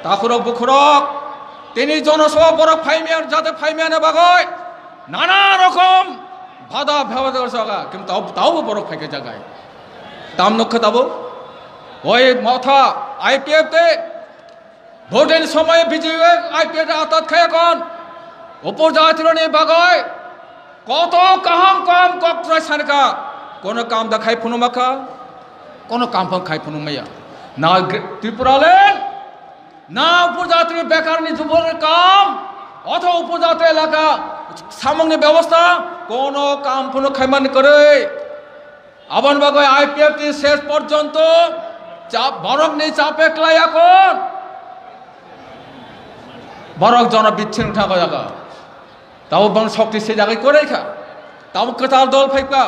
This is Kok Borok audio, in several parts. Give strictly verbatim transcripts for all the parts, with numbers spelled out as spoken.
Takhurok bukhurok, tini jonosabha borok phaimya, jate phaimyani bagwi nana rokom bada bheda jaga, kintu tao, taobo borok phaikha jagai. Tam nukha tabo? Oi motha I P F te vote ni somoy B J P I P F te atat khaya kon. Upujatironi bagwi koto kaham kaham kok trai sankha, kono kam da khai phunukmakha, kono kam phang khai phunukmaya. Na Gre-, Tripura land, na upujatini bekarni jubur kam, otho upujati elaka samungni bebosta, kono kam phunuk khaimani kwrwi. Aboni bagwi I P F ni ses porjonto cha-, borokni chape klai akhon. Borok jono biching thago jaga. Tabo bang shokti se jagai korai kha. Tabo kwtal dol phaikha.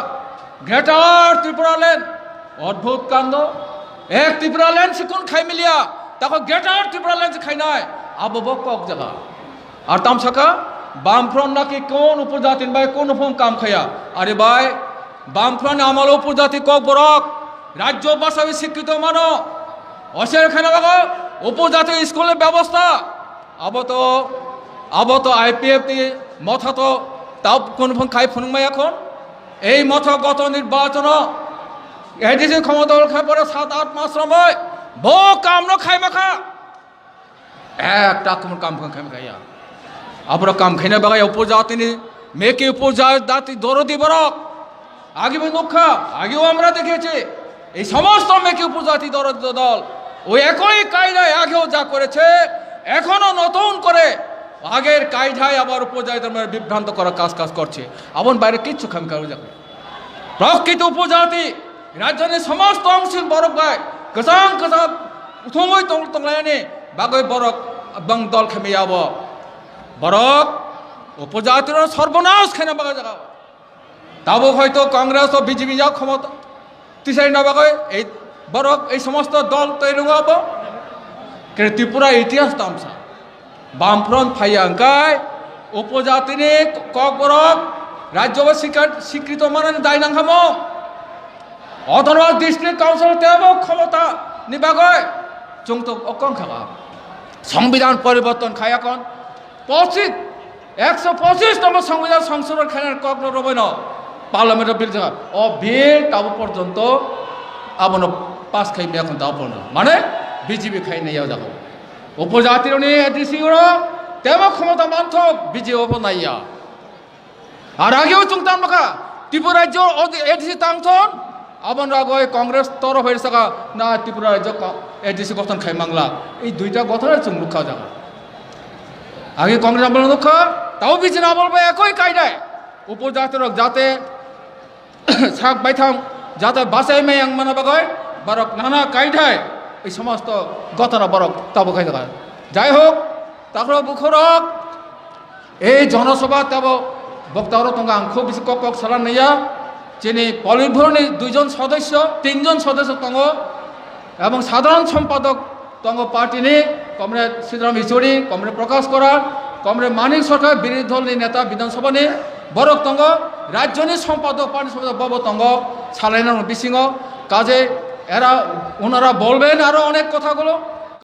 Greater Tripura land. Odbhut kando. Ek Tripura land sikun khai miliya. Tako Greater Tripura land khainai. Abo bo kok jaga. Ar tam saka, Bamfront naki kon upujati bai kon phung kam khaya. Are bai, Bamfront amalo upujati kok borok, rajyo bhasawi sikkito mano. Oser khana bago, upujati school ni bebosta. Abo to, abo to I P F ni motha to, tao kon phung khai phunukmaya kon. Ei motha goto nirbachono, A D C khomota ol khai pore sat at mas romoi, bo kamno khai makha. Ekta kumun kam khaima kaya. Aboro kam khaina bagwi upujatini meki upujati dorodi borok. Agi bo nukha, agio amra dekhechi. এই সমস্ত মেকি উপজাতি দল, দল ওই একই কায়দায় আগেও যা করেছে, এখনো নতুন করে আগের কায়দায় আবার উপজাতিদের মধ্যে বিভ্রান্ত করার কাজ, কাজ করছে। Aboni baire kichu khaima kaya. Prokrito upojati rajyoni somosto ongsing borok bai kwchang kwchang uthungwi tong-, tonglainani bagwi borok bang dol khaimaya abo. Borok upojatino sorbonas khaina bagwi jaga. Tabuk hoito Congress o B J P ya khomota tisai na bagwi ei borok ei somosto dol tei rwngo abo. Kre Tripura itihas tamsa. Bamfront phaiya hwnkhe upojatini kokborok rajyo bo sikar-, sikrito manani dai nang hamo. Autonomous District Council tebo khomota ni bagwi chwng to okong kha ba. Songbidan poriborton khaya kon. Pochis, ekso pochis nombor songbidan songsodhon khainani kokno roboino Parliament o bill jaga. O bill tabo porjonto abono pass khai maya kon tabo porjonto. Mane B J P khai nai ya jaga. Upojati rokni A D C rok tebo khomota manthok B J P bo naiya. Ar ageo chwng tang bwkha Tripura rajyo A D C tangthon, aboni bagwi Congress torof hai saka na Tripura rajyo ko-, A D C gothon khai mangla. Ei duita gothon chwng nukha jaga. Age Congress amol nukha, tabo B J P amol bai ekoi kaidai. Upojati rok jate sak baithang jate bachai mayang mana bagwi borok nana kaithai ei somosto gotona borok tabo khai jaga. Jai hok, takhro bukhorok ei jonosabha tabo bokta oro tongo, ang khub bisi kok kok salan naiya. Chini Politburo ni duijon sodosyo, tinjon sodosyo tongo, ebong sadharon sompadok tongo party ni Comrade Sitaram Yechury, Comrade Prakash Korar, Comrade Manik Sarkar, birodhi dol ni neta Bidhan Sabha ni borok tongo, rajyo ni sompadok, party sompadok bobo tongo, salaina rok bisingo, kaje era onara bolben aro onek kotha gulo,